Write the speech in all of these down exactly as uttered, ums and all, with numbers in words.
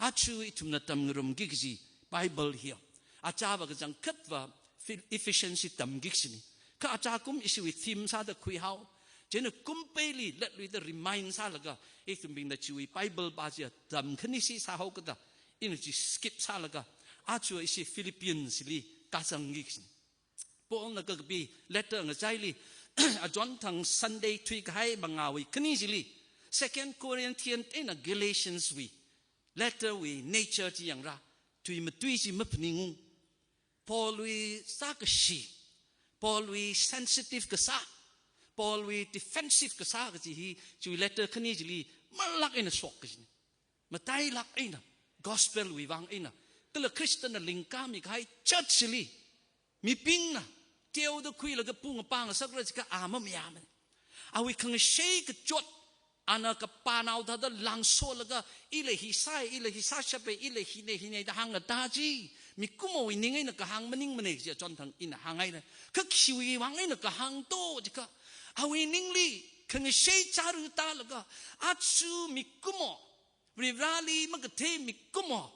Aja ithumna tamngarumki kaji Bible hiya, achāva kachangkhatva Phil-, Ephesians hi tamki kajina. Kha aja kum ishiwui theme sāda khuihao. Chieina kum peili latluida remind sālaga, ithumbingna chiwui Bible pā chiya tamkhani si sāhao kada, ina chi skip sālaga, aja ishi Philippians li kazangki kajina. Paulna kakapi letter ngachaili, achonthang Sunday thuikahai mangāwui khani chili, Second Corinthians eina Galatians wui letter wui nature chi yangra, tui matui chi maphaningung. Paulwui sākashi, Paulwui sensitive kasā, Paulwui defensive kasā kaji hi, chiwui letter khani chili marlāk eina shok kajina. Matailāk eina, gospel wui vang eina, kala Khristana lingkami kahai church li, mibingna teoda khuilaga pung apang ngasakra jiakha a mamayāmana. Awui khangashei kachot, ana kapanao thāda langsolaga, ila hi sāi, ila hi sāshapai, ila hine hine da hānga ta chi, mikumowui ning eina kahāng maningmana chi achonthang ina hānghaira. Kha khiwui vang eina kahāng to jiakha, awui ningli khangashei chara tālaga, aja mikumo, Varivarali makathei mikumo,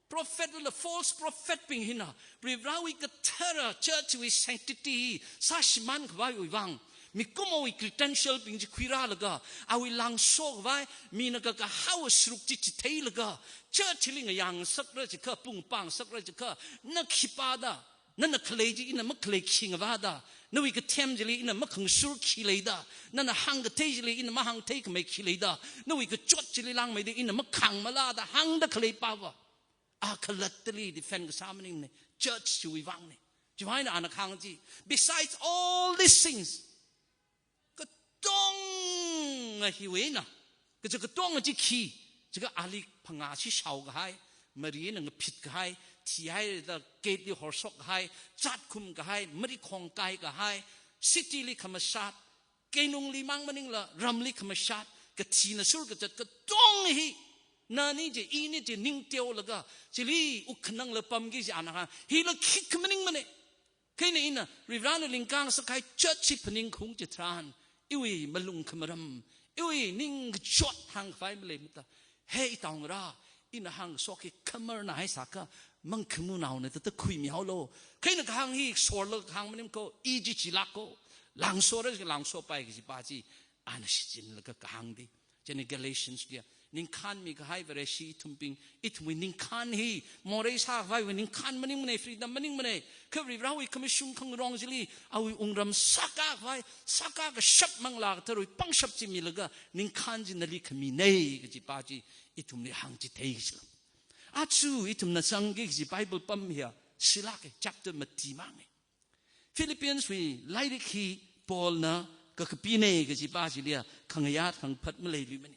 prophet la false prophet bing hina, Varivarawui kathara church wui sanctity hi sāshimān khavaiwui vang, mikumowui credential bing chi khuirālaga, awui langso khavai, mina kakahao saruk chi chitheilaga, church li ngayāngasakra jiakha, pung apang ngasakra jiakha, na khipā da, nana khalei chi ina makhalei khi ngavā da, nawui kathem chili ina makhangashur khi lei da, nana hāngkathei chili ina mahāngthei khamei khi lei da, nawui kachot chili langmeida ina makhāngmala da hāngda khalei pāva, a khalattali defend kasā maningmana, church chiwui vangna. Chiwui vang eina ana kahāng chi, besides all these things, katonga hiwui eina, kaja katonga chi khi, jiakha ali phangā shishao kahai, mari eina ngaphit kahai, thihaida gate li horshok kahai, chatkhum kahai, mari khongkai kahai, city li khamashat, keinungli mang maningla ramli khamashat, kathina sur kachat katonga hi, nani chi, ini chi ningteolaga, chili wukkhanangla pamki chi ana hāng, hila khikha maningmana. Kha ina, ina Varivarana lingkang sākahai church hi phaningkhaung chitharan, iwui malung khamaram, iwui ningkachot hāngkhavai maleimada, he itaongarā, ina hāngshok hi khamarnā haisākha, mangkhamunaona da, da khuimihaolu. Kha ina kahāng hi sorlaga kahāng maning ko, i chi chilāk ko, langsora langsopaiya kaji pā chi ana shichinlaga kahāng di. Chieina Galatians liya, ningkhānmi kahai Vareshi ithumbing, ithumwui ningkhān hi, morei sākhavaiwui ningkhān maningmana, freedom maningmana. Kha Varivarawui khamashung khangarong chili, awui wungram sākā khavai, sākā kashap manglā katharawui pangshap chi milaga, ningkhān chi nali khamina kaji pā chi, ithumli hāngchithei kajila. Aja ithumna zangki kaji Bible pam hiya, shilāka, chapter mati manga. Philippians wui lairik hi Paulna kakapina kaji pā chiliya, khangayāt khangaphat maleiluimana.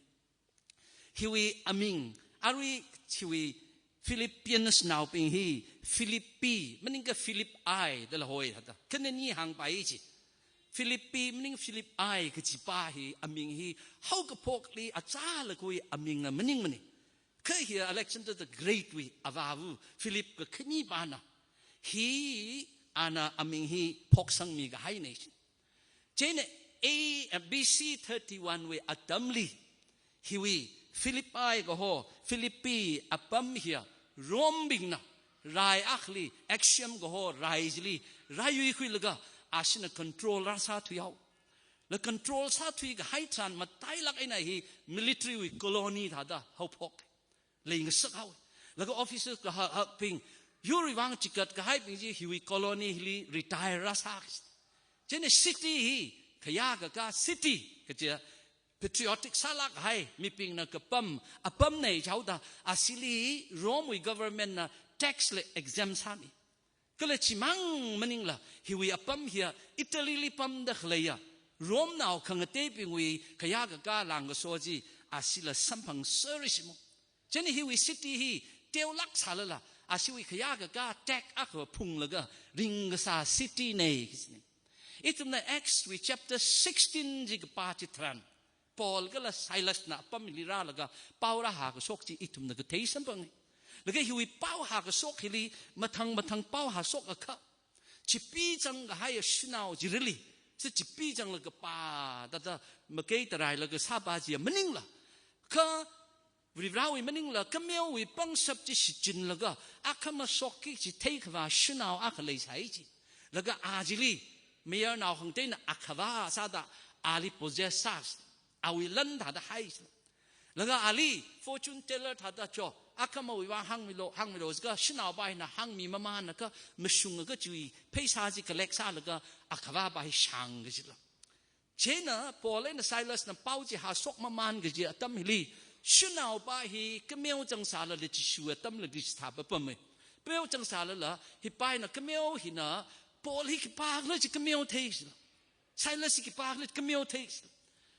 Hiwui aming, arui hiwui Philippians naobing hi Philippi, maningkha Philippi dala hoi hada. Khanini hāngpai chi. Philippi, maning Philippi kaji pā hi, aming hi, haokaphokli achālakha wui amingna maningmana. Kha hiya Alexander the Great wui avāva Philip kakhane pāna. Hi ana aming hi phoksangmi kahaina chi. Chieina A, B C thirty-one wui atamli, hiwui Philippi kaho, Philippi apam hiya Rome bingna rai akhali, Actium kaho rai chili, rai yuikhuilaga, ashina control rāsāthuihao. La control sāthui kahai tharan matailāk eina hi military wui colony thāda haophok. Leingasak haowa. Laga officers kahak hakbing, yurwui vang chikat kahaibing chi hiwui colony hili retire rāsā. Chieina city hi, khayākakā city, kaja patriotic sālāk kahai, mibingna kapam, apamna jihaoda, ashili Rome wui government na tax la exempt sāmi. Kala chimang maningla, hiwui apam hiya Italy li pamda khaleiya Rome nao khangateibingwui khayākakā langkaso chi ashila samphangser shimo. Chieina hiwui city hi teolāk sālala, ashiwui khayākakā tax akha phunglaga ringkasā city na kajina. Ithumna Acts wui chapter sixteen chi kapā chitharan, Paul kala Silas na apamli rālaga pao rāhākashok chi ithumna kathei samphanga. Laga hiwui pao hākashok hili mathang mathang pao hāshok akha, chipi chang kahai shanao chirili, chi chipi changlaga pā, thāda makei tarailaga sāpā chiya maningla, kha Varivarāwui maningla kameowui pangshap chi shichinlaga, akhama shokki kaji theikhavā shanao akha leisai chi. Laga a chili, mayarnao khangateina akhavā sāda, ali possess sā, awui lan thāda hai. Laga ali fortune teller thāda cho, akhamawui vang hāngmilo, hāngmilo jiakha, shanaopā hina hāngmimamānakha, mashunga kaji pheisā chi collect sālaga, akhavāpā hi shāng kajila. Chieina Paul eina Silasna pao chi hāshok mamān kaji atam hili, shanaopā hi kameo zangsālala Jishu atamli chithā papamei. Kameo zangsālala, hipā hina kameo hina, Paul hi khipākhala chi kameo thei sila. Silas hi khipākhala chi kameo thei sila.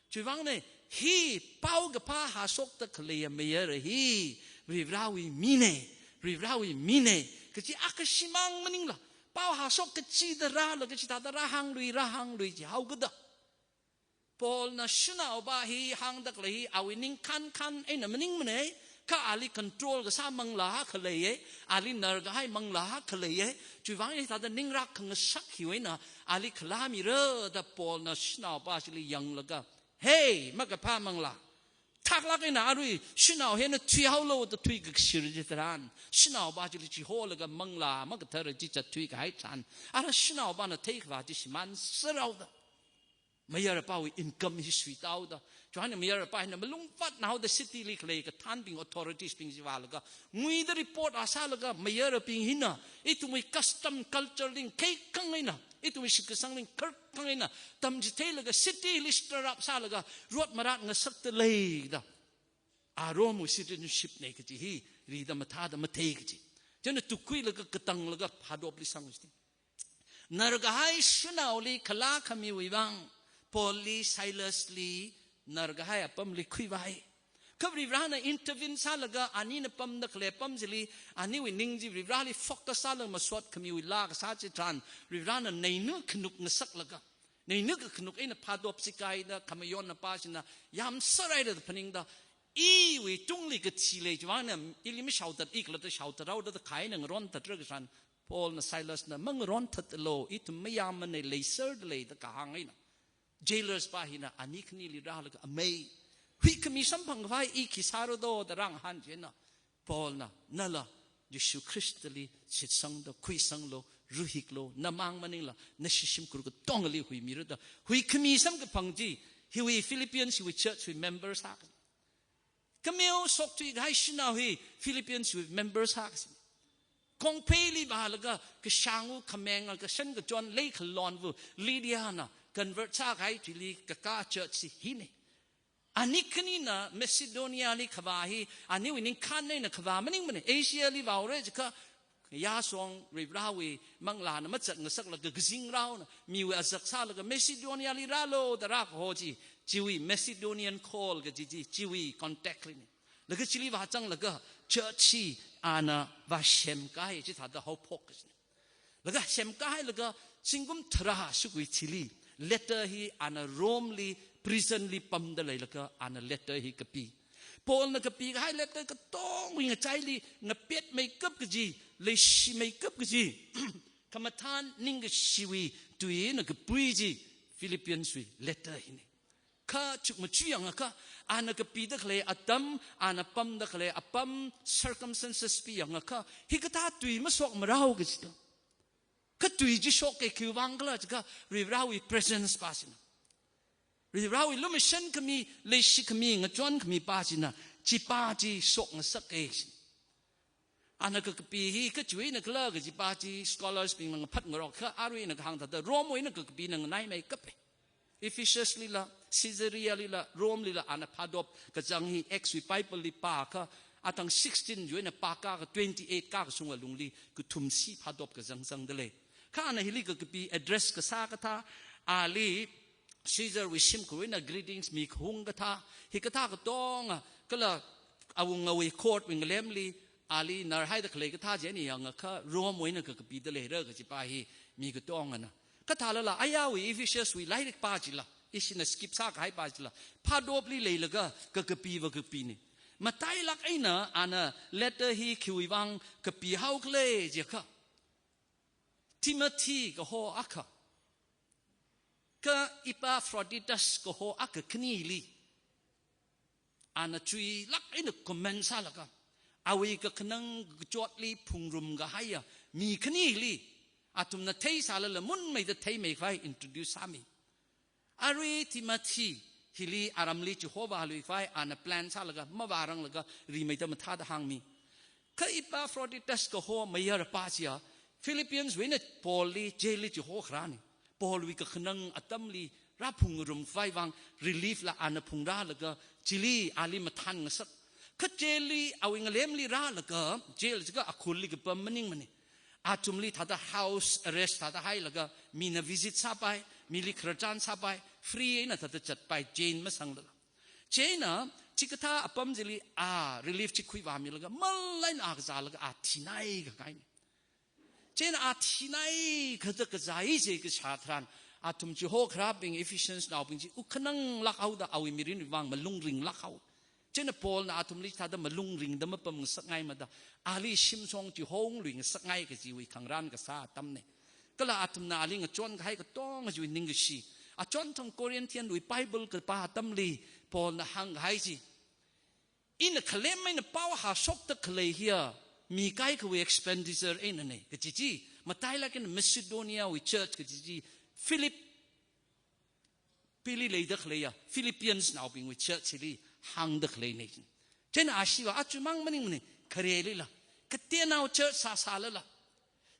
Chiwuivangna, hi pao kaphā hāshokda khaleiya mayara hi, Varivarāwui mina, Varivarāwui mina, kaji akha shimān maningla, pao hāshok kachida rālaga chithāda rāhānglui, rāhānglui jihaokida. Paulna shanaopā hi hāngda khalei hi awui ningkhān khān eina maningmana, kha ali control kasā manglā akha leiya, ali narkahai manglā akha leiya, chiwuivang hithāda ningrak khangasak hiwui eina ali khalāmira da Paulna shanaopā chili yanglaga, "Hey, makaphā manglā, thaklāk eina arui shanao hi eina thuihaolu," da thuikakashir chitharan, shanaopā chili chiholaga manglā makathara chi zatthuikahai tharan, ara shanaopāna theikhavā chi shimānserhaoda, mayarpāwui income hi suitāhaoda. Chiwuivang eina mayarpā hina malungvātnaoda city li khalei kathānbing authorities bing chi vālaga, nguida report a sālaga, mayarbing hina ithumwui custom culture li ngakhei khangai eina, ithumwui shitkasang li ngakhar khangai eina, tamchitheilaga city li stir up sālaga, rot marat ngasakta leida, a Rome wui citizenship na kaji hi rida mathāda mathei kaji. Chieina tukkhuilaga katanglaga phadopli sang chi. Narkahai shanaoli khalā khamiwui vang, Paulli, Silasli, narkahai apamli khuivai. Kha Varivarāna intervene sālaga, anina pamda khalei apam chili, aniwui ning chi Varivarāli focus sālaga masot khamiwui laa kasā chitharan, Varivarāna neina khanuk ngasaklaga, neina kakhanuk eina phadop chikaida, khamayonnapā china yamserhaira da phaningda, iwui tungli kathi lei chiwuivangna, ili mashaothat, i khalatta shaothathaoda da kha eina ngaronthat ra kasān, Paulna Silasna, "Mangaronthatlu, ithum mayāmana, leiserda lei," da kahāng eina, jailers pā hina ani khanili rālaga, "Amei, huikhami samphangkhavai i khi sāra do?" da rāngahān chieina, Paulna, "Nala Jishu Khristali shitsangda khuisanglu, ruihiklu, namang maningla nashi shimkhur katongali huimira," da huikhami samkaphang chi, hiwui Philippians hiwui church wui member sā. Kameo shokthuikahai shanao hi Philippians wui member sākasi. Kongpheili vālaga kashāngu khameng a kashan kachon leikhalonvu Lydiana convert sākahai chili kakā church chi hina. Ani khanina Macedoniali khavā hi, aniwui ningkhān eina khavā maningmana, Asiali vāhaora jiakha, yāshong Varivarāwui manglāna mazat ngasaklaga kazingraona, miwui azak sālaga Macedoniali rālu da rākaho chi, chiwui Macedonian call kaji chi, chiwui contact lina. Laga chili vāzanglaga church chi ana vāsemkahai chithāda haophok kajina. Laga semkahailaga zingkum tharā shukui chili, letter hi ana Romeli, prisonli pamda leilaga ana letter hi kapi. Paulna kapikahai letter katongwui ngachaili ngapetmeikap kaji, leishimeikap kaji, khamathān ningkashiwui tui eina kapui chi Philippians wui letter hina. Kha chukmaja yangakha, ana kapida khalei atam, ana pamda khalei apam, circumstances pi yangakha, hikathā tui mashokmarao kajina. Kha tui chi shokkei khiwuivang khala jiakha, Varivarāwui presence pā china. Varivarāwui lumashan khami, leishi khami, ngachon khami pā china, chipā chi shokngasaka china. Ana kakapi hi kachiwui eina khala kaji pā chi scholars bingna ngaphat ngarok kha, arui ina kahāng thāda Romewui eina kakapina nganaimeikapa. Ephesuslila, Caesarealila, Romelila ana phadop kazang hi Acts wui Bibleli pākha, athang sixteen chiwui eina pākā kha twenty-eight kakashunga lungli kathumshi phadop kazang zangda lei. Kha ana hili kakapi address kasā kathā, ali Caesarwui shimkhurwui eina greetings mikahung kathā, hikathā katonga, kala awungawui courtwui ngalemli, ali narhaida khalei kathā chi eina yangakha, Romewui eina kakapida leira kaji pā hi mi katongana. Kathālala, ayāwui Ephesuswui lairik pā chila, ishina skip sākahai pā chila, phadopli leilaga kakapi vākapina. Matailāk eina ana letter hi khiwuivang kapihao khala jiakha, Timothy kaho akha, kha Epaphroditus kaho akha khanili, ana chuilāk eina comment sālaga, awui kakhanang kachotli phungrum kahaiya mi khanili athumna theisālala munmeida theimei khavai introduce sāmi. Arui Timothy hili aramli chihova lui khavai ana plan sālaga, mavāranglaga rimeida mathāda hāngmi. Kha Epaphroditus kaho mayarpa chiya Philippians wui eina Paul li jail li chiho kharāni. Paul wui kakhanang atamli rāphungrum khavai vang relief la ana phungrālaga, chili ali mathānngasak. Kha jail li awui ngalemli rālaga, jail jiakha akhulli kapam maningmana. Athumli thāda house arrest thāda hailaga, mina visit sāpai, mili khararchan sāpai, free eina thāda chatpai, chain masanglala. Chieina chikathā apam chili a relief chi khuivāmilaga, malai eina a kazālaga a thinai kakahaina. Chieina a thinai kathā kazā chi kashā tharan, athum chiho kharābing, Ephesians naobing chi wuk khananglāk haoda awui mirinwui vang malung ringlāk hao. Chieina Paulna athumli thāda malung ringda mapamngasakngaimada, ali shimshong chihong luingasakngai kajiwui khangarān kasā atamna. Kala athumna ali ngachon kahai katonga chiwui ningkashi. Achonthang Corinthian wui Bible kapā atamli Paulna hāngkahai chi, ina khalem eina pao hāshokda khalei hiya mi kaikhawui expenditure einana kaji chi, matailāk eina Macedonia wui church kaji chi, Philip pili leida khaleiya Philippians naobingwui church li hāngda khaleina. Chieina ashiva achumang maningmana, kharelila, kateonao church sāsālala,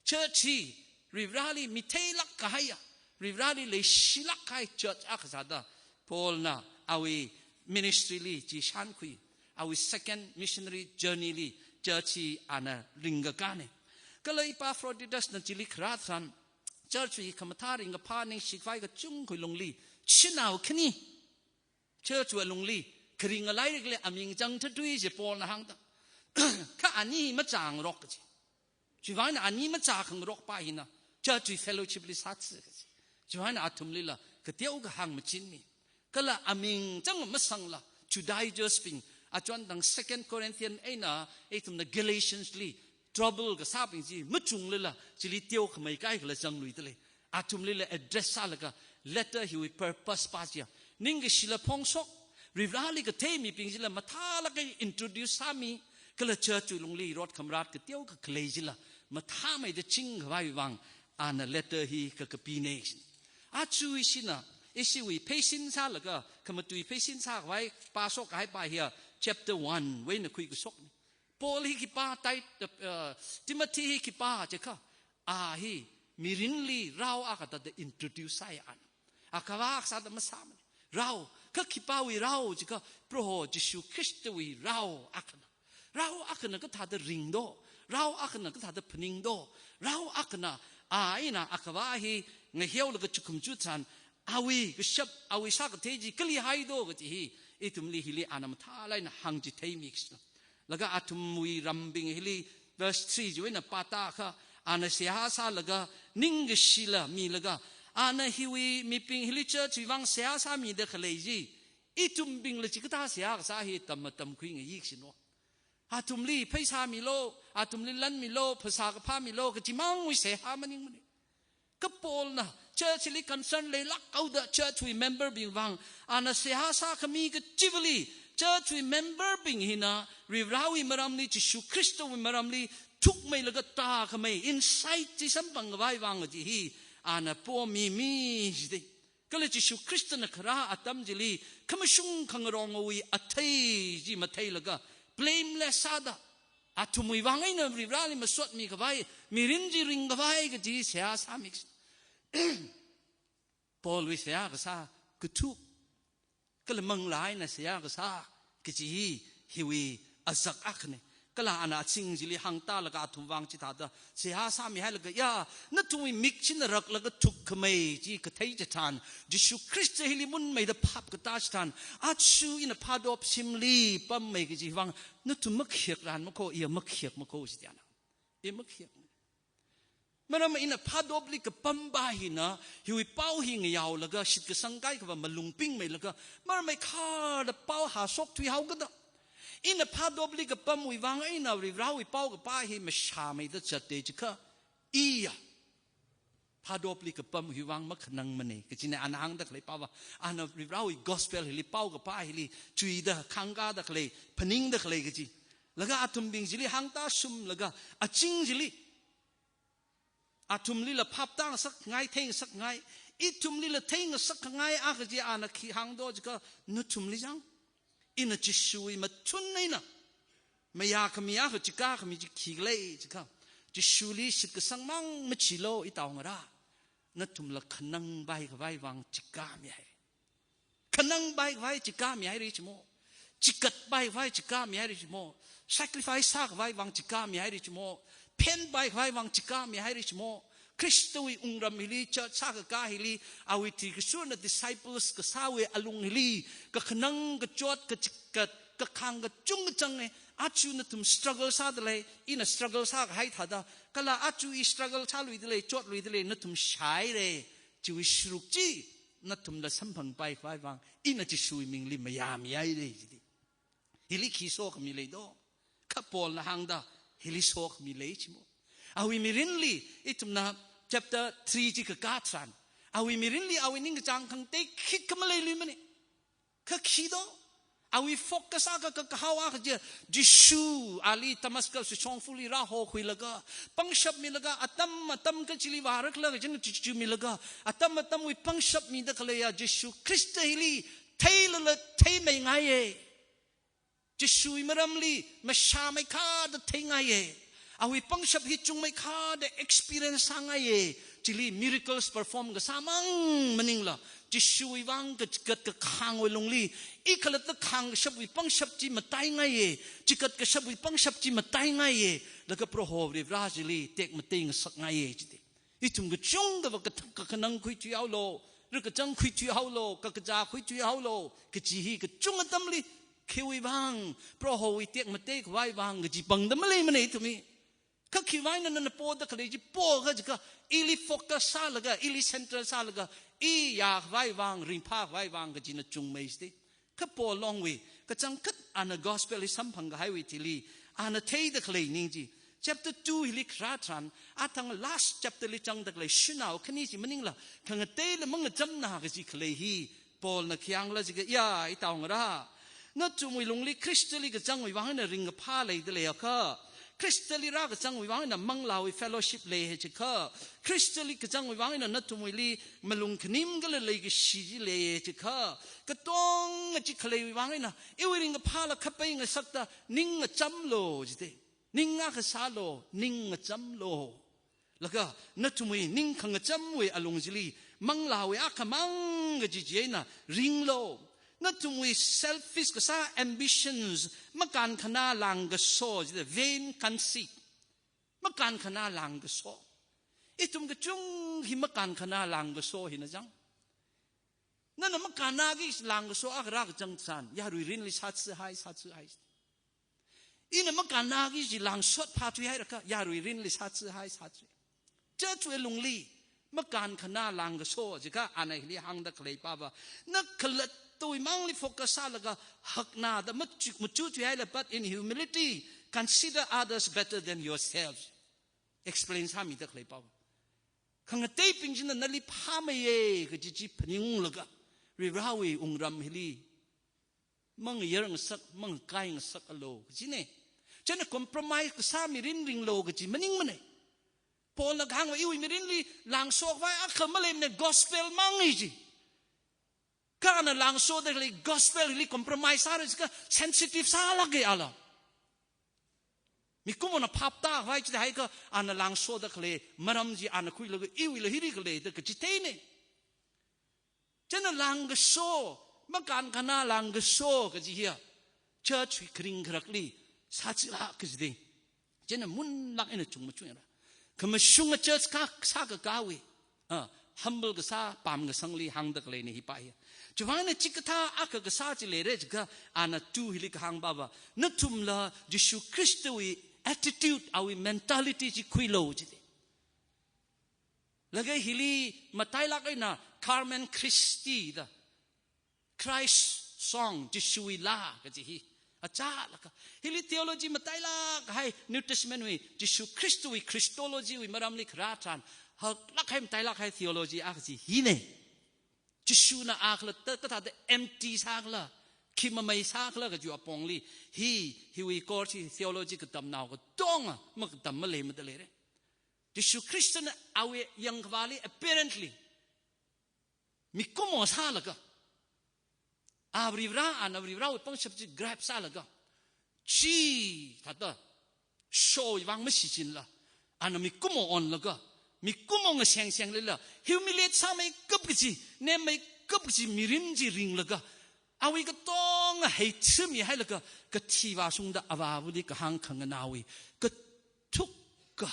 church hi Varivarali mi theilāk kahaiya, Varivarali leishilāk kahai church akha sāda Paulna awui ministry li chi shānkhui, awui second missionary journey li church hi ana ringkakāna. Kala Epaphroditus na chili kharā tharan, church wui khamathā ringkaphā ningshi khavai kachungkha lungli, shanao khani church wui lungli kharing ngalai rikle aming chang thatui chi Paulna hāngda. Kha ani machāngarok kaji. Chiwui vang eina ani machākhangarokpa hina church wui fellowship li sātsi kaji. Chiwui vang eina athumlila kateokha hāngmachinmi. Kala aming chang masangla Judaizers bing, achonthang Second Corinthian eina ithumna Galatians li trouble kasābing chi machunglala chili teokhamei kaikhala zangluidalei. Athumlila address sālaga letter hiwui purpose pa chiya, ningkashila phongshok, Varivarali kathei mibing chila mathālāk eina introduce sāmi, kala church wui lungli rot khamrat kateokha khalei chila mathāmeida ching khavai vang ana letter hi kakapina. Aja ishina, ishiwui pheisin sālaga, khamatui pheisin sākhavai pāshok kahaipa hiya chapter one wui eina khuikashokna. Paul hi khipā, Tit-, uh, Timothy hi khipā jiakha, a hi mirinli rao akha thāda introduce sāya ana. Akhava akha sāda masāmana. Rao, kha khipāwui rao jiakha, Proho Jishu Khristawui rao akhana. Rao akhana kathāda ringdo, rao akhana kathāda phaningdo, rao akhana a eina akhava hi ngaheolaga chukhumchu tharan, awui kashap, awui sākathei chi kali haido kaji hi, ithumli hili ana mathālāk eina hāngchitheimi kashina. Laga athumwui rambing hili verse three chiwui eina pātākha, ana seihā sālaga, ningkashila milaga, ana hiwui mibing hili church wui vang seihā sāmida khalei chi, ithumbingla chikathā seihā kasā hi tam matamkhui ngayi kashina. Athumli pheisā milo, athumli lan milo, phasā kaphā milo, kachimangwui seihā maningmana. Kha Paulna church li concern leilāk haoda church wui member bing vang ana seihā sākhami kachivali, church wui member bing hina Varivarawui maramli, Jishu Khristawui maramli thukmeilaga tākhamei insight chi samphang khavai vang kaji hi ana pomimi jida. Kala Jishu Khristana kharā atam chili khamashung khangarongwui athei chi matheilaga, blameless sāda, athumwui vang eina Varivarali masotmi khavai, mirin chi ring khavai kaji seihā sāmi. Paulwui seihā kasā kathuk, kala manglā eina seihā kasā kaji hi hiwui azak akhana. Kala ana aching chili hāngtālaga athum vang chithāda seihā sāmihailaga, ya, nathumwui mik china raklaga thukkhamei chi kathei chitharan, Jishu Khrista hili munmeida phap katā chitharan, aja ina phadop shimli pammei kaji vang, nathum makhiak ran makho, iya makhiak makho chi ana. Iya makhiak. Maram ina phadopli kapampa hina, hiwui pao hi ngayaolaga, shitkasang kaikhava malung pingmeilaga, maram eikharda pao hāshok thuihaokada. Ina phadopli kapamwui vang eina Varivarawui pao kapā hi mashāmeida zatta jiakha, iya Phadopli kapam hiwui vang makhanangmana, kajina ana hāngda khalei pava. Ana Varivarāwui gospel hili pao kapā hili, chuida khangkāda khalei, phaningda khalei kaji. Laga athumbing chili hāngtāshum laga, aching chili, athumlila phaptāngasakngai, theingasakngai, ithumlila theingasakngai, a kaji ana khi hāngdo jiakha, nathumli jang. Ina Jishuwui mathun eina mayākhami akha chikākhami chi khikhala jiakha, Jishuli shitkasang mang machilu, itaongarā. Nathumla khanangpai khavai vang chikāmihaira. Khanangpai khavai chikāmihaira chimo. Chikatpai khavai chikāmihaira chimo. Sacrifice sākhavai vang chikāmihaira chimo. Phenpai khavai vang chikāmihaira chimo. Khristawui wungram hili, church sākakā hili, awui thikasurna disciples kasāwui alung hili, kakhanang, kachot, kachikat, kakhang kachungkha changa. Aja nathum struggle sādalei, ina struggle sākahai thāda. Kala aja i struggle sāluidalei, chotluidalei, nathum shāhaira. Chiwui sharuk chi, nathumla samphangpai khavai vang, ina Jishuwui mingli mayāmihaira jida. Hili khi sokhami leido? Kha Paulna hāngda, hili sokhami lei chimo. Awui mirinli, ithumna chapter three chi kakā tharan, awui mirinli awui ningkachāng khangatei khikha maleiluimana. Kha khido? Awui focus akha, ka, kahao akha chi, Jishu ali Damascus shongfali rāhokhuilaga, pangshap milaga, atam atam kachili vārakhala kajina chichu milaga, atam atamwui pangshap mida khaleiya Jishu Khrista hili theilala theimeingaiya. Jishuwui maramli mashāmeikhada theingaiya. Awui pangshap hi chungmeikhada experience sāngaiya. Chili miracles perform kasā mang maningla, Jishuwui vang kachikat kakhangwui lungli, i khalatta khāngkashapwui pangshap chi mataingaiya. Chikat kashapwui pangshap chi mataingaiya. Laga Proho Varivarā chili tekmateingasakngaiya jida. Ithum kachungkhava kathang kakhanang khuithuihaolu, rikachang khuithuihaolu, kakazā khuithuihaolu, kaji hi kachung atamli, khiwui vang, Prohowui tekmatei khavai vang kaji pangda maleimana ithum hi. Kha khiwui vang nana poda khalei chi po kajiakha, ili focus sālaga, ili central sālaga, i yākhavai vang, ringphākhavai vang kajina chungmei jida. Kha Paul longwui, kachangkhat ana gospel hi samphang kahaiwui thili, ana theida khalei ning chi. Chapter two hili kharā tharan, athang last chapter li zangda khalei shanao khani chi maningla, khangateila mangachamna kaji khalei hi, Paulna khi hāngla jiakha, ya, itaongarā. Nathumwui lungli Khristali kazangwui vang eina ringkaphā leida leiakha, Khristali rākazangwui vang eina manglāwui fellowship leiya jiakha, Khristali kazangwui vang eina nathumwuili malung khanim kala leikashi chi leiya jiakha, katonga chi khaleiwui vang eina, iwui ringkaphāla khapeingasakta, ning ngachamlu jida. Ning akha sālu, ning ngachamlu. Laga nathumwui ning khangachamwui alung chili, manglāwui akhamang kaji chi eina ringlu. Nathumwui selfish kasā ambitions, makānkhanā langkaso jida, vain conceit. Makānkhanā langkaso. Ithum kachung hi makānkhanā langkaso hina jang. Nana makānnaki langkaso akha rākazang tharan, yarui mirinli sāchihai, sāchihai. Ina makānnaki chi langsot phāthuihairakha, yarui mirinli sāchihai, sāchi. Church wui lungli, makānkhanā langkaso jiakha ana hili hāngda khalei pava, na khalattawui mangli focus sālaga, haknada machu-, machuthuihaila, but in humility, consider others better than yourselves. Explain sāmida khalei pava. Khangateibing china nali phāmeiya kaji chi phaningunglaga, Varivarāwui wungram hili mangayar ngasak, mangakai ngasakalu kajina. China compromise kasā mirin ringlu kaji maningmana. Paulna kahāngva iwui mirinli langso khavai akha maleimana, gospel mangi chi. Kha ana langsoda khalei gospel hili compromise sāra jiakha sensitive sālāka ala. Mikumona phaptākhavai chida haikha ana langsoda khalei maram chi ana khuilaga iwuila hili khalei da kachitheina. China langkaso, makānkhanā langkaso kaji hiya, church wui kharing kharakli sāchila kajida. China munlāk eina chung machungra. Khamashunga church ka sākakāwui, ah, humble kasā pamkasangli hāngda khaleina hipa hiya. Chiwuivang eina chikathā akha kasā chi leira jiakha, ana two hili kahāng pava, nathumla Jishu Khristawui attitude, awui mentality chi khuilu jida. Laga hili matailāk eina Carmen Christi da, Christ song, Jishuwui laa kaji hi. Achālakha, hili theology matailāk kahai New Testament wui, Jishu Khristawui Christology wui maramli kharā tharan, haklāk hai, matailāk hai theology akha chi hina. Jishuna a khalatta kathāda empty sākhala, khi mamei sākhala kajiwui apongli, hi, hiwui course hi theology katamnao katonga makatam maleimada leira. Jishu Khristana awui yangkhavāli apparently mikumo sālaga, a Varivara, ana Varivarawui pangshap chi grab sālaga, chithāda showwui vang mashichinla, ana mikumo onlaga, mikumo ngasengsenglila, humiliate sāmeikap kaji, nemmeikap kaji mirin chi ringlaga, awui katonga heithumihailaga, kathi vāshungda avāvali kahāng khanganāwui kathukka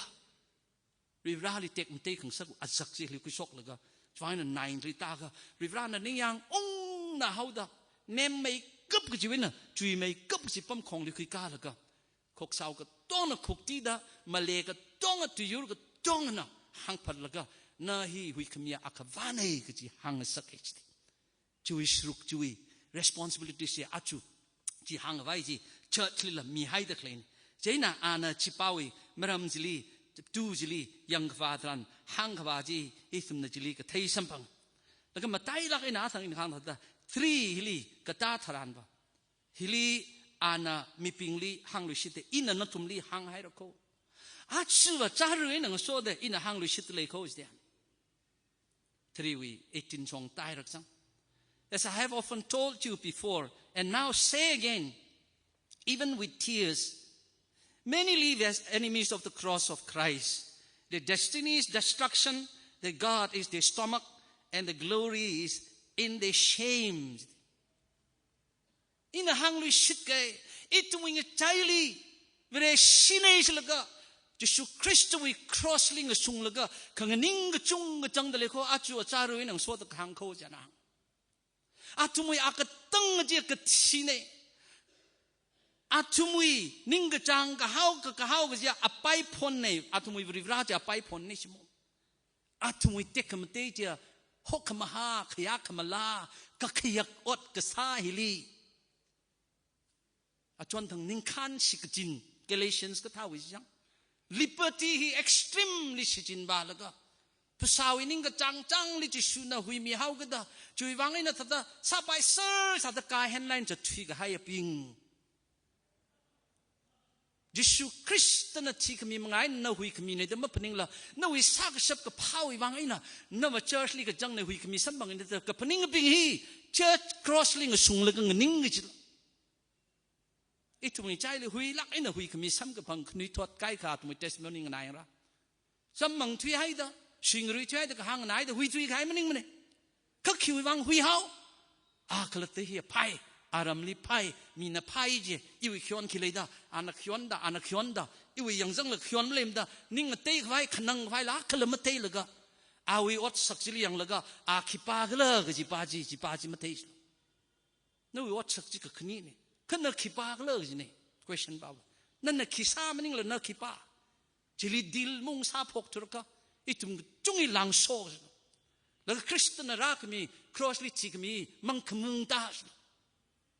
Varivarali tekmatei khangasak azak chili khuishoklaga, china naili tākha, Varivarana ningyāng ungna haoda, nemmeikap kajiwui eina chuimeikap kaji pamkhongli khuikālaga, khoksao katongna khuktida, malei katonga, tuiyur katongana hāngphatlaga, na hi huikhamiya akhavāna kaji hāngngasaka chida. Chiwui sharuk, chiwui responsibility chi aja chi hāngkhavai chi church lila mihaida khaleina. Chieina ana chipāwui maram chili, tu chili yangkhavā tharan hāngkhavā chi ithumna chili kathei samphanga. Laga matailāk eina athang ina hāngthāda, three hili katā tharanva, hili ana mibingli hāngluishitta, ina nathumli hānghaira kho. Ajava chara eina ngasoda ina hāngluishitta lei kho jida. Three wui eighteen chong tāhaira kachang. As I have often told you before, and now say again, even with tears, many live as enemies of the cross of Christ. Their destiny is destruction, their God is their stomach, and the glory is in their shame. Ina hāngluishitkai, ithumwui ngachaili, Vareshi neilaga, Jishu Khristawui cross li ngasunglaga, khanganing kachungkha changda lei kho, aja achara eina ngasoda kahāng kho jina. Athumwui akatang chi kathina. Athumwui ningkachāng kahao, kakahao kaja apaiphonna, athumwui Varivara chi apaiphonna shimo. Athumwui tekhamatei chi, hokkhamahā, khayākhamala, kakhayak ot kasā hili, achonthang ningkhān shikachin, Galatians kathāwui chang, liberty hi extremely shichinvālaga, phasāwui ningkachāng chāngli Jishuna huimihaokida, chiwui vang eina thāda sāpaiser sāda kahenlain chathui kahai aping. Jishu Khristana thikhami manga eina na huikhamina da maphaningla, nawui sākashap kaphāwui vang eina, nava church li kachangna huikhami samphangna da kaphaning aping hi, church cross li ngasunglaga nganingki jila. Ithumwui ngachaili huilāk eina huikhami samkaphang khanuithot kaikha athumwui testimony nganāra. Sammang thuihaida, shingrui thuihaida, kahāng nganaida, hui thuikahai maningmana. Kha khiwui vang huihao? A khalatta hi phai, aramli phai, mina phai ji, iwui khayonki leida, ana khayonda, ana khayonda, iwui yangzangla khayon maleimada, ning ngateikhavai, khanangkhavai la khala mateilaga, awui otsak chili yanglaga, a khipākhala kaji pā chi, chi pā chi matei. Nawui otsak chi kakhanina. Kha na khipākhala jina. Question pāva. Nana khi sā maningla na khipā. Chili deal mung sāphok thurakha, ithum kachungwui langso. Laga Khristana rākhami, cross li thikhami, mangkhamung ta.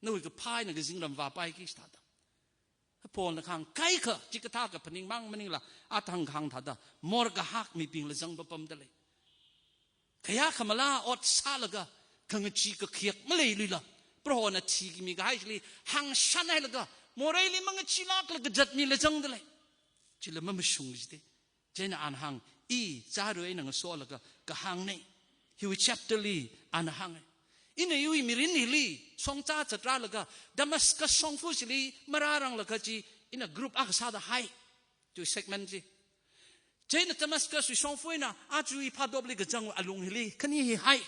Nawui kaphā eina kazingram vāpaiki sāda. Paulna kahāng kaikha, chikathā kaphaning mang maningla, athang kahāng thāda, morkahak mibingla zangpapamda lei. Khayākhamala ot sālaga, khangachee kakhayak maleiluila, Prohona thikami kahai chili hāngshānhailaga, moreili mangacheelāklaga zatmila zangda lei. Chila mamashung jida. Chieina ana hāng, i chara eina ngasolaga kahāngna. Hiwui chapter li ana hānga. Ina iwui mirin hili, shongza zatrālaga, Damascus shongfa chili marāranglaga chi, ina group akha sāda hai. Chiwui segment chi. Chieina Damascus wui shongfa eina, aja i phadopli kachang alung hili, khani hi hai.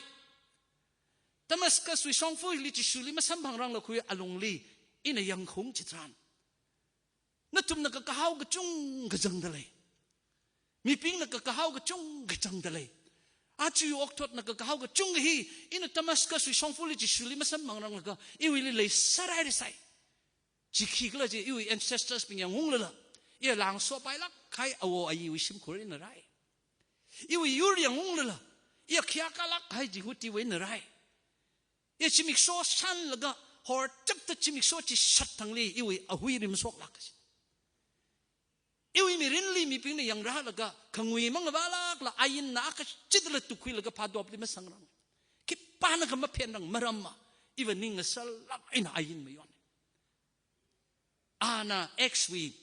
Damascus wui shongfa hili Jishuli masamphangrangla khui alungli, ina yangkhaung chitharan, nathumna kakahao kachungkha zangda lei. Mibingna kakahao kachungkha zangda lei. Aja okthotna kakahao kachungkha hi, ina Damascus wui shongfali Jishuli masamphangranglaga, iwuili leisārai risai. Chi khikhala chi, iwui ancestors bing yangunglala, iya langsopailāk kahai awo ayiwui shimkhur eina rai. Iwui yur yangunglala, iya khayākalāk kahai Jihudivā eina rai. Iya zimiksho shānlaga, hortapta zimiksho chi shat thangli, iwui ahui rimshoklāk kaji. Iwui mirinli mibingna yangrālaga, khangui mangavālākla ainna akha chitla tukkhuilaga phātopli masangrang. Khipānakha maphenrang maramva, iva ning ngasalāk eina ain mayon. Ana Acts wui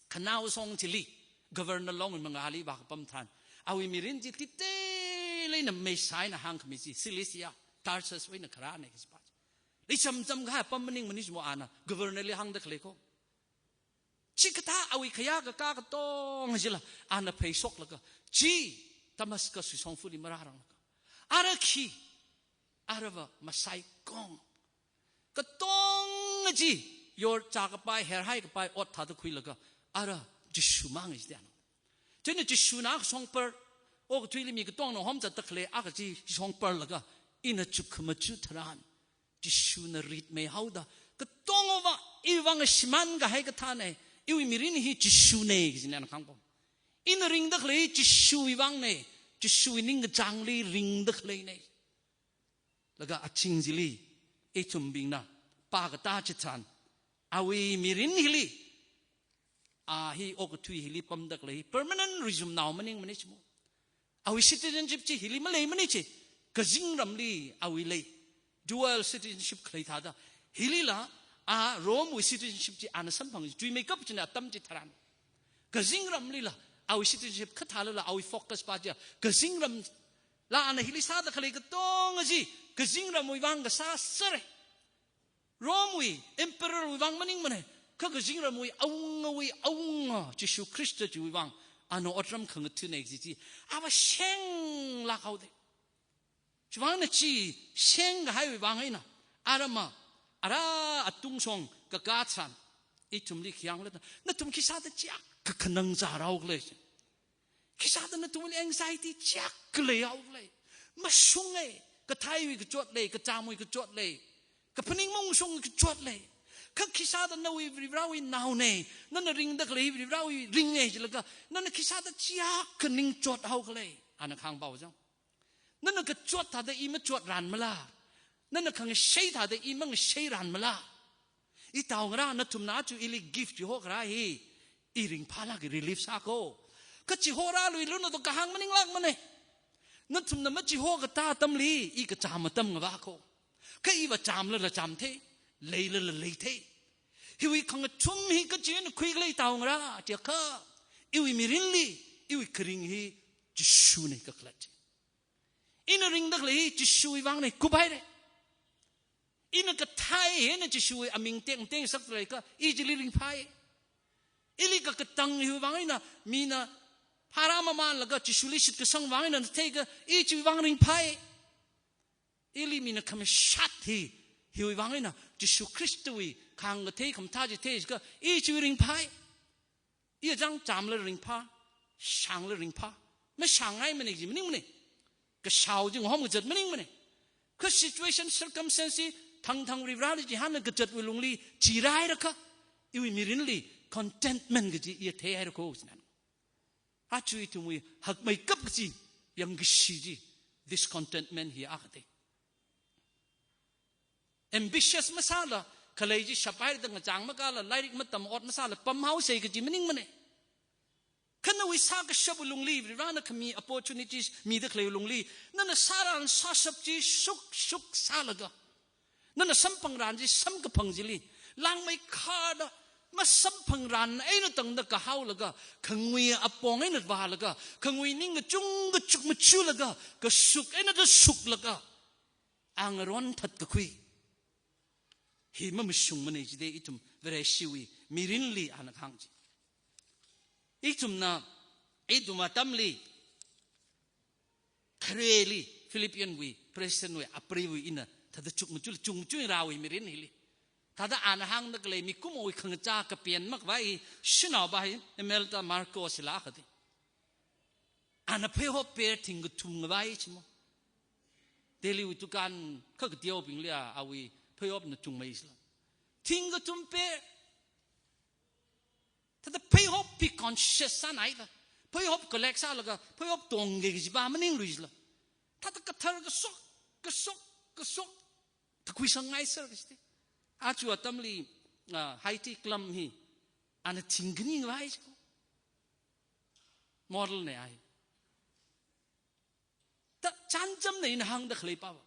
khanaoshong chili, Governor Long mangāli vākapam tharan, awui mirin chi titeilei eina meisā eina hāngkhami chi, Cilicia, Tarsus wui eina kharāna kaji pa. Leichamcham kahai apam maningmana chimo, ana Governor li hāngda khalei ko. Chikathā awui khayā kakā katonga chila ana pheishoklaga, chi Damascus wui shongfali marāranglaga, ara khi, arava masaikong. Katonga chi, yor chākapai, herhai kapai ot thāda khuilaga, ara Jishu mang jida ana. Chieina Jishuna akha shongpar, okathuili mi katongna homzatda khalei akha chi shongparlaga, ina chukkhamaja tharan, Jishuna ritmei haoda, katonga va, iwui vang shimān kahai kathāna, iwui mirin hi Jishuna kajina ana kahāng pam. Ina ringda khalei Jishuwui vangna, Jishuwui ningkachāngli ringda khaleina. Laga aching chili, ithumbingna pākatā chitharan, awui mirin hili, a hi okathui hili pamda khalei hi permanent rizumnao maningmana chimo. Awui citizenship chi hili maleimana chi, kazingramli awui lei. Dual citizenship khalei thāda. Hilila, a Rome wui citizenship chi ana samphang, chuimeikap china atam chitharan. Kazingramlila, awui citizenship kathālala awui focus pa chiya, kazingramla ana hili sāda khalei katonga chi, kazingramwui vang kasā sāra. Rome wui, emperor wui vang maningmana, kha kazingramwui awungawui awunga, Jishu Khrista chiwui vang, ana otram khangathana kaji chi, ava shenglāk haoda. Chiwui vangna chi sheng kahaiwui vang eina, arama, ara atungshong kakā tharan, ithumli khi hāngla da, nathum khisāda chiyākha khanang zārhao khala. Khisāda nathumli anxiety chiyākha leihaokhala. Mashunga, kathaiwui kachot lei, kachamwui kachot lei, kaphaning maungshungwui kachot lei. Kha khisāda nawui Varivarāwui naona, nana ringda khalei Varivarāwui ringa jilaga, nana khisāda chiyākha ning chothaokhala, ana kahāng pa chang. Nana kachot thāda i machotranmala? Nana khangashei thāda i mangasheiranmala? Itaongarā nathumna aja ili gift chihokharā hi, i ringphālāka, relief sā ko. Kha chihorāluiluna da kahāng maninglākmana. Nathumna machihokatā atamli, i kacham atam ngavā ko. Kha iva chamlala chamthei, leilala leithei. Hiwui khangathum hi kachi eina khuikhala itaongarā, chiakha, iwui mirinli, iwui kharing hi Jishuna kakhalat. Ina ringda khalei hi Jishuwui vangna kuphaira. Ina kathai eina Jishuwui aming tengteng sakta leiakha, i chili ringphai. Ili kakatang hiwui vang eina, mina phara mamanlaga Jishuli shitkasang vang eina theikha, i chiwui vang ringphai. Ili mina khamashat hi, hiwui vang eina, Jishu Khristawui khāngkathei khamathā chi theikha, i chiwui ringphai. I achang chamla ringphā, shangla ringphā. Mashāngngaimana kaji maningmana. Kashao chi ngahom kazat maningmana. Kha situation, circumstance hi thangthang Varivarāli chihānna kazatwui lungli chirairakha, iwui mirinli contentment kaji i theihaira ko sāna. Aja ithumwui hakmeikap kaji, yangkashi chi, discontentment hi akhate. Ambitious masāla, khalei chi shaphaida ngachang makāla, lairik matam ot masāla, pamhaosa kaji maningmana. Kha nawui sākashapwui lungli, Varivarāna khami opportunities mida khaleiwui lungli, nana sāran sāshap chi shukshuk sālaga, nana samphangran chi samkaphang chili, langmeikharda, masamphangran eina tangda kahaolaga, khangui apong eina vālaga, khangui ning kachungkha chukmajalaga, kashuk eina da shuklaga, angaron thatkakhui. Hi mamashungmana jida ithum Vareshiwui mirinli ana kahāng chi. Ithumna, ithum atamli, khareli, Philippian wui, President wui, apriwui ina, thāda chukmajala, chukmajala rāwui mirin hili. Thāda ana hāngda khalei mikumowui khangachā kapian makhavai, shanao pa hi, Imelda Marcos hila akhate. Ana pheihop per thingkathum ngavai chimo. Delhiwui dukan kha kateonaobingli a, awui pheihopna chungmei sila. Thingkathum per. Thāda pheihop hi conscious sānai la. Pheihop collect sālaga, pheihop tongki kaji pa maningluila. Thāda kathar kashok, kashok, kashok. Thakhuisangngai sāra kajite. Aja atamli, ah, Heidi Klum hi, ana thingkhani ngavai chiko. Model na ai. Ta chānjamna ina hāngda khalei pava,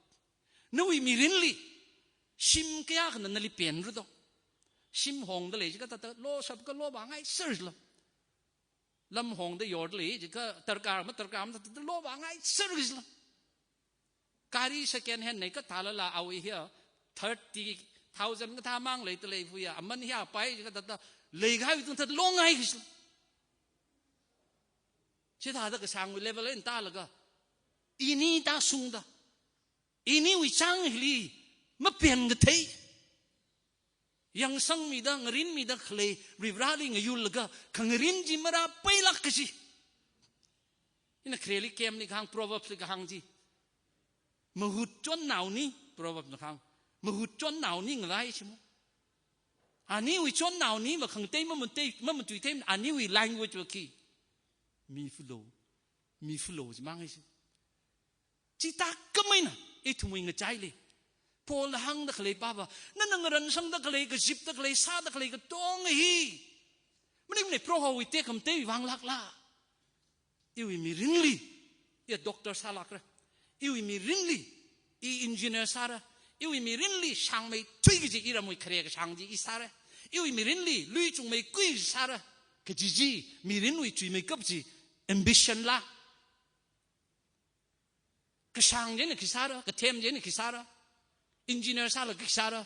nawui mirinli shim kayākhana nali penra do? Shim hongda lei jiakha thāda lo shapakha lo vāngai sāra jila. Lam hongda yorda lei jiakha darkar madarkar mathāda lo vāngai sāra jila. Gari second hand nei kathālala awui hiya thirty thousand kathā mang leida lei fuya, aman hiya pai jiakha thāda leikahai tungthā longai kajila. Chithāda kashāngwui level eina tālaga, ini tāshungda, iniwui chang hili mapen kathei, yangsangmida, ngarinmida khalei Varivarali ngayurlaga khangarin chi marāpailāk kaji. Ina khareli kemli kahāng, Proverbs li kahāng chi, mahut chonnaoni, Proverbs na kahāng, mahut chonnaoni ngalai chi mo. Aniwui chonnaoni va khangatei mamatei, mamatuithei, aniwui language va khi, mifalo, mifalo chi mang ai chi. Chithākhameina ithumwui ngachaili Paulna hāngda khalei pava, nana ngaransangda khalei, kazipda khalei, sāda khalei katonga hi maningmana, Prohowui tekhamatei vānglākla. Iwui mirinli, iya doctor sālākra. Iwui mirinli, i engineer sāra. Iwui mirinli shāngmeithui kaji iramwui khare kashāng chi i sāra. Iwui mirinli lui chungmeikhui sāra kaji chi, mirinwui chuimeikap chi, ambition la. Kashāng chieina khi sāra, kathem chieina khi sāra, engineer sālaga khi sāra,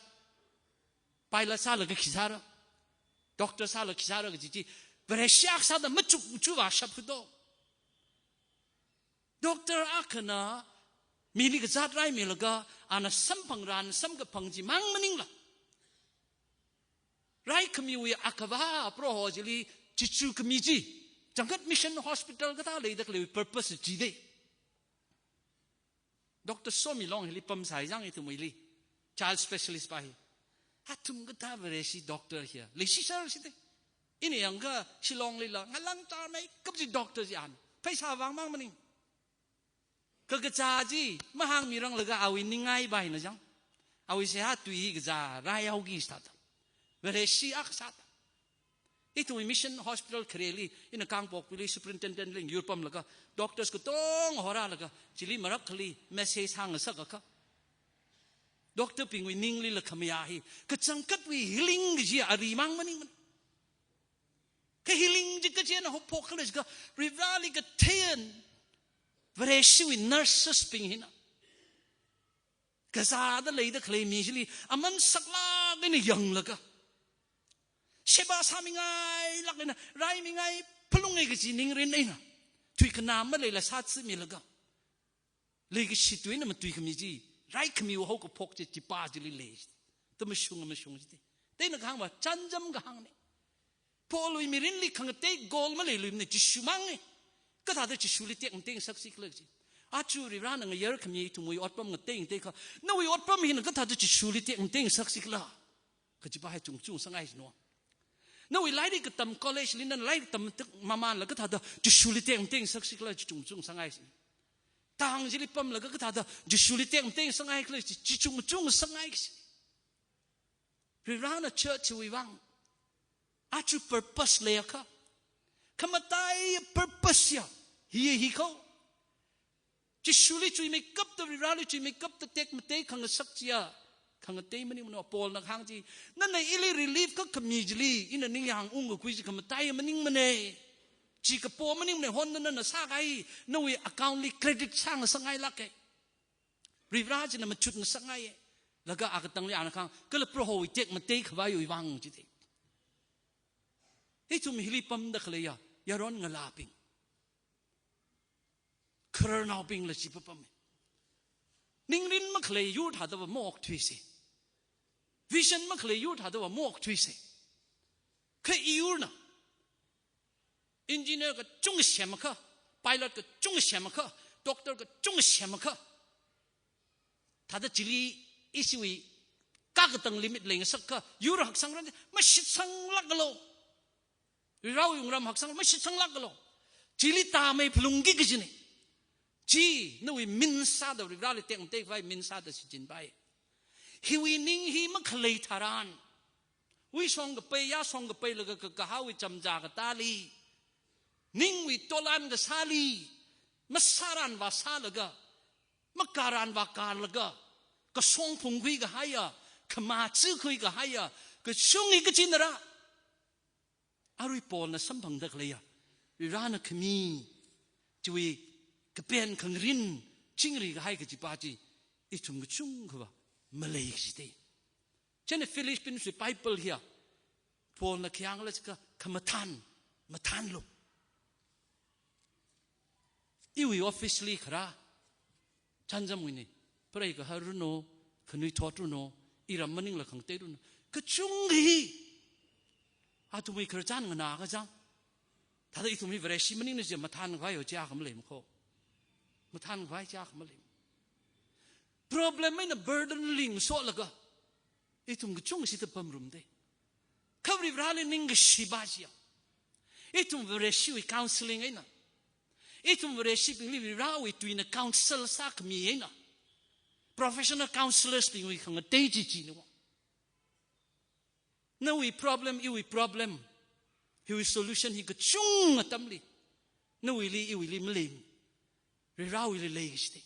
pilot sālaga khi sāra, doctor sālaga khi sāra kaji chi, Vareshi akha sāda machuk machu vāshap khudo. Doctor akhana mili kazāt raimilaga, ana samphangra, ana samkaphang chi mang maningla, raikhamiwui Akhava Proho chili chichu khami chi, changkhat mission hospital kathā leida khaleiwui purpose chi de. Doctor Somilong hili pamsai jang ithumwuili, child specialist pa hi. Athum kathā Vareshi doctor hiya leishi sāra shi de. Ina yangakha Shillong lila ngalāng chāmeikap chi doctor chi ana. Pheisā vāng mang maning. Kakazā chi mahāngmiranglaga awui ningai baina jang, awui seihā tui hi kazā raihaoki sāda, Vareshi akha sāda. Ithumwui mission hospital khareli, ina Kangpokpili superintendent li ngayur pamlaga, doctors katonga horālaga, chili marākhali message hāngngasakakha, doctor bingwui ninglila khamayā hi, kachangkhatwui healing kaji ari mang maningmana. Kha healing chi kachi eina haophok khala jiakha, Varivarali kathei eina Vareshiwui nurses bing hina, kazāda leida khalei mi chili aman saklāk eina yanglaga, sheba sāmingailāk eina, raimingai phalunga kaji ningrin eina, thuikhanā maleila sāchimilaga, leikashi tui eina matuikhami chi, raikhamiwui haokaphok chi, chipa chili lei. Ta mashunga mashung chi de. Te ina kahāng va chānjam kahāngna. Paulwui mirinli khangatei goal maleiluimana, Jishu manga. Kathāda Jishuli tekmateingasaksi khala chi. Aja Varivarana ngayarkhami ithumwui otpam ngateingatei kha, nawui otpam hina kathāda Jishuli tekmateingasaksi khala kajipa hi chungchung sangai sino. Nawui lairik katam, college li nana lairik tamtak mamānla kathāda Jishuli tekmateingasaksi khala chi chungchung sangai sino. Tang chili pamlaga kathāda Jishuli tekmateingasangai khala chi, chi chungchung sangai sino. Varivarana church wui vang aja purpose leiakha, khamataiya purpose ya hi hi kho. Jishuli chuimeikapta, Varivarali chuimeikapta tekmatei khangasak chiya khangatei maningmana. Paulna kahāng chi, nana ili relief kakhami chili ina ningyāng ungkakhui chi khamataiya maningmana. Chi kapo maningmana, hon nana sākahai nawui account li credit sāngasangailāka. Varivara china machutngasakngaiya. Laga akatangli ana kahāng, kala Prohowui tekmatei khavaiwui vang chi de. Ithum hili pamda khaleiya yaron ngalābing, khararnaobingla chi papama. Ningrin makhalei yur thādava maokthuisa. Vision makhalei yur thādava maokthuisa. Kha iyurna engineer kachunga semakha, pilot kachunga semakha, doctor kachunga semakha, thāda chili ishiwui kakatang limit leingasakakha, yur haksangran mashitsanglākalo. Varivarawui wungram haksang mashitsanglākalo. Chili tāmei phalungki kajina. Chi nawui min sāda, Varivarali tekmatei khavai min sāda shichinpai. Hiwui ning hi makhalei tharan, wui shongkapai, yā shongkapai laga kakahāwui chamzā katāli ningwui tolan kasāli, masāranva sālaga, makāranva kārlaga, kashong phungkhui kahaiya, khamā chikhui kahaiya, kachungkha kachinara. Arui Paulna samphangda khaleiya, Varivarana khami, chiwui kapen khangarin, chingri kahai kajipa chi, ithum kachungkhava malei kajite. Chieina Philippians wui Bible hiya, Paulna khi hāngkhala jiakha, khamathān, mathānlu. Iwui office li kharā, chānjamwui eina, preigaharranu, khanuithotnaranu, iram maningla khangateiranu, kachungkha hi athumwui khararchan nganā kachang. Thāda ithum hi Vareshi maningna jiakha mathānkhavai chi akha maleimana kho. Mathānkhavai chi akha maleimana. Problem eina burden li ngasolaga, ithum kachungkha shida pamngarumde. Kha Varivarali ningkashi ba chiya, ithum Vareshiwui counseling eina, ithum Vareshibingli Varivarawui tuina counsel sākhami eina, professional counselors bingwui khangatei chi china. Nawui problem, iwui problem, hiwui solution hi kachungkha atamli, nawuili, iwuili maleimana. Varivarawuili lei kajite.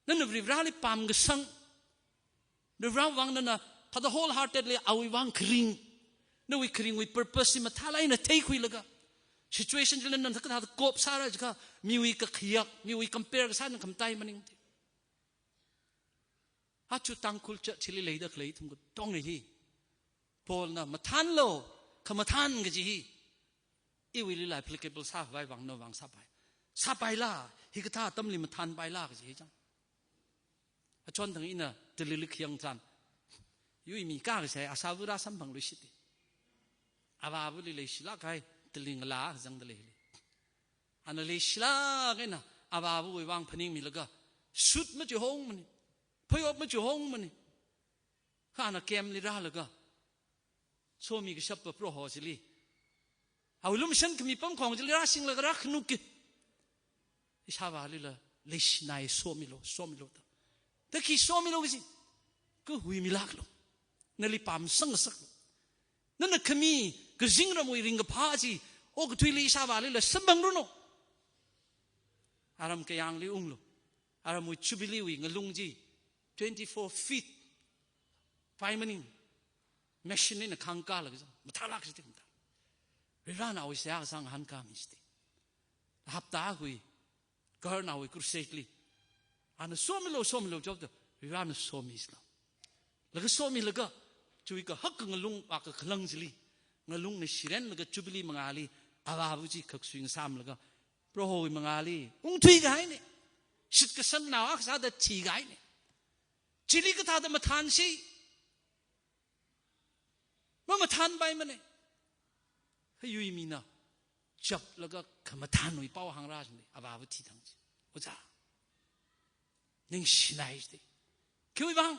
Nana Varivarali pamkasang, Varivarawui vang nana thāda wholeheartedly awui vang kharing, nawui kharingwui purpose hi mathālāk eina theikhuilaga, situation chili nana kathāda cope sāra jiakha, miwui kakhayak, miwui compare kasā nana khamatai maningde. Aja Tangkhul church chili leida khalei ithum katonga hi, Paulna mathānlu, khamathān kaji hi, iwuilila applicable sākhavai vang nawui vang sāpai. Sāpaila, hikathā atamli mathānpaila kaji hi chang. Achon thang ina Delhi li khayang tharan, yuimi kakasai asāva rā samphangluishit. Avāvali leishilāk kahai, Delhi ngalā zangda leili. Ana leishilāk eina avāvawui vang phaningmilaga, suit machihomana, phayop machihomana. Kha ana camp li rālaga, somi kashappa Proho chili, awui lumashan khami pamkhong chili rāsinglaga rākhanukki. Ishāvālila leishinai, somilu, somilu da. Da khi somilu kaji, kahuimilāklu. Nali pamsang ngasaklu. Nana khami kazingramwui ringkaphā chi okathuili ishāvālila samphangranu. Aram kayāngli unglu. Aramwui Jubilee wui ngalung chi twenty-four feet pai maning, machine eina khangkālaga zang, mathālāk kajite mathā. Varivarana awui seihā kasā ngahānkāmi jite. Hapta akha wui, Governor wui crusade li, ana somilu, somilu jida, Varivarana somi sālu. Laga somilaga, chiwui kahak ngalung, a kakhalang chili, ngalungna shirenlaga Jubilee mangāli, avāva chi khaksui ngasāmlaga, Prohowui mangāli ungthui kahaina. Shitkasang nao akha sāda thi kahaina. Chili kathāda mathānsi? Mamathānpaimana. Kha yuimina chaplaga khamathānwui pao hāngra jine, avāva thithang chi. Ojā, ningshinai jide. Khiwui vang?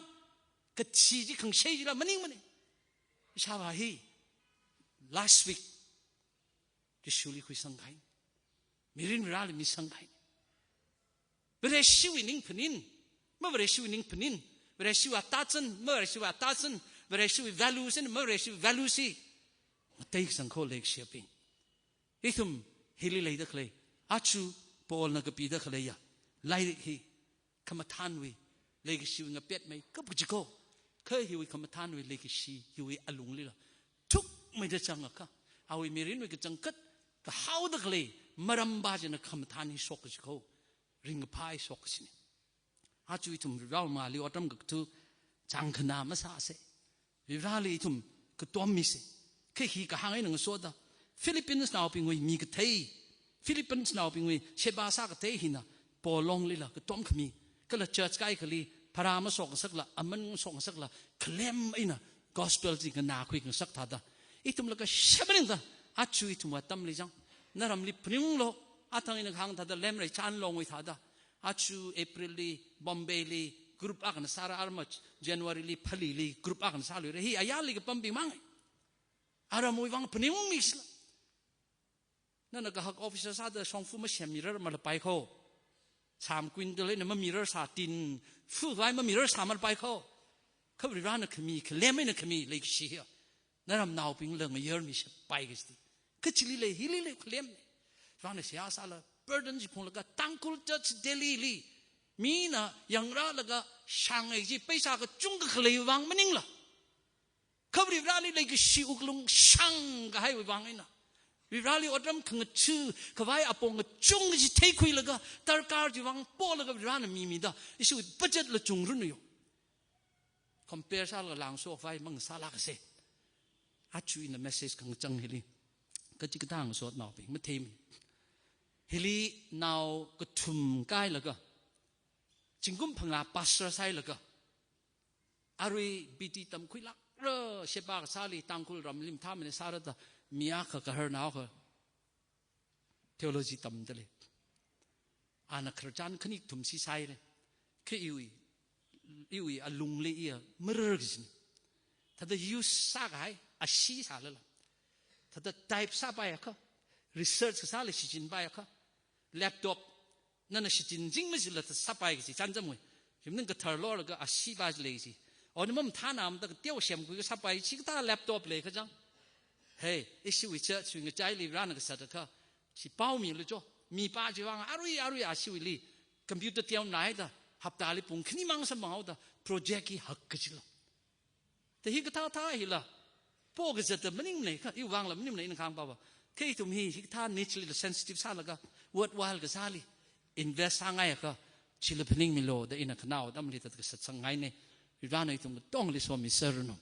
Kathi chi khangshei chila maningmana. Ishāvā hi last week Jishuli khuisang kahai, mirin Vareli misang kahai. Vareshiwui ningphanin, ma Vareshiwui ningphanin, Vareshiwui atazan, ma Vareshiwui atazan, Vareshiwui values, ma Vareshiwui values hi ngatei kasang kho leikashibing. Ithum hili leida khalei, aja Paulna kapida khaleiya lairik hi khamathānwui leikashiwui ngapetmei kap kaji kho. Kha hiwui khamathānwui leikashi hiwui alunglila thukmeida zangakha, awui mirinwui kachangkhat kahaoda khalei maram pa china khamathān hi shok kaji kho, ringkaphā hi shok kajina. Aja ithum Varewui mangāli otram kakthu changkhana masāsa. Vareli ithum katom misa. Kha hi kahāng eina ngasoda, Philippines naobingwui mi kathei, Philippines naobingwui sheba sā kathei hina Paul longlila katom khami, kala church kaikhali pharā mashok ngasakla, aman mashok ngasakla, khalem eina gospel chi nganākhui ngasak thāda, ithumla kashap maningda, aja ithum atamli zang, naramli phaningunglu, athang ina kahāng thāda Lemrei Chanlongwui thāda, aja April li Bombay li group akhana sāra, arma January li Phalili group akhana sāluira. Hi ayarli kapambing mang. Aramwui vang phaningungmi sila. Nana kahak officer sāda shongfa masem mirar malapai kho. Sam quintal eina mamirar sā, tin fu vai mamirar sā malapai kho. Kha Varena khami, khalem eina khami leikashi hiya naramnaobingla ngayarmi shapai kajite. Kachili lei, hili lei khalem. Varena seihā sāla, burden chi phunglaga Tangkhul Church Delhi li mina yangrālaga shāngai chi paisa kachungkha khalei vang maningla, kha Varivarali leikashi wuklung shāngkahai vang eina, Varivarali otram khangachee khavai apong kachungkha chi theikhuilaga, darkar chi vang polaga Varena mimida, ishi budget la chungranu yo. Compare sālaga langso khavai mang sālāksa. Aja ina message khangachang hili, kachikathā ngasotnaobing matheimi. Hili nao kathum kailaga, zingkum phangā pastor sāhailaga, arui B T tamkhuilākra, sheba kasāli Tangkhul ramli mathāmeina sāra da, mi akha gaharnao akha theology tamda lei. Ana khararchan khani kathum si sāhaira. Kha iwui, iwui alungli iya marar kajina. Thāda use sākahai, ashee sālala, thāda type sāpaiakha, research kasāli shichinpaiakha, laptop nana shichinching machila thāda sāpai kaji chānjamwui. Himning kathar lorlaga ashee pa chi lei chi. Ona mamathānamda kateo semkhui kasāpai chikathā laptop lei kachang. Hey, ishiwui church wui ngachaili Varena kasatakha, chi paomilu cho. Mipa chi vang arui arui ashiwuili computer teonaida, haptali pung khanimang samphanghaoda, project hi hak kajila. Da hikathā thā hila, po kazata maningmana kha, iwui vangla maningmana ina kahāng pava. Kha ithum hi, hikathā niche lila sensitive sālaga, worthwhile kasāli invest sāngaiakha, chila phaningmilu da ina khanao atamli thāda kasat sangngaina. Varena ithum katongli somiserranu.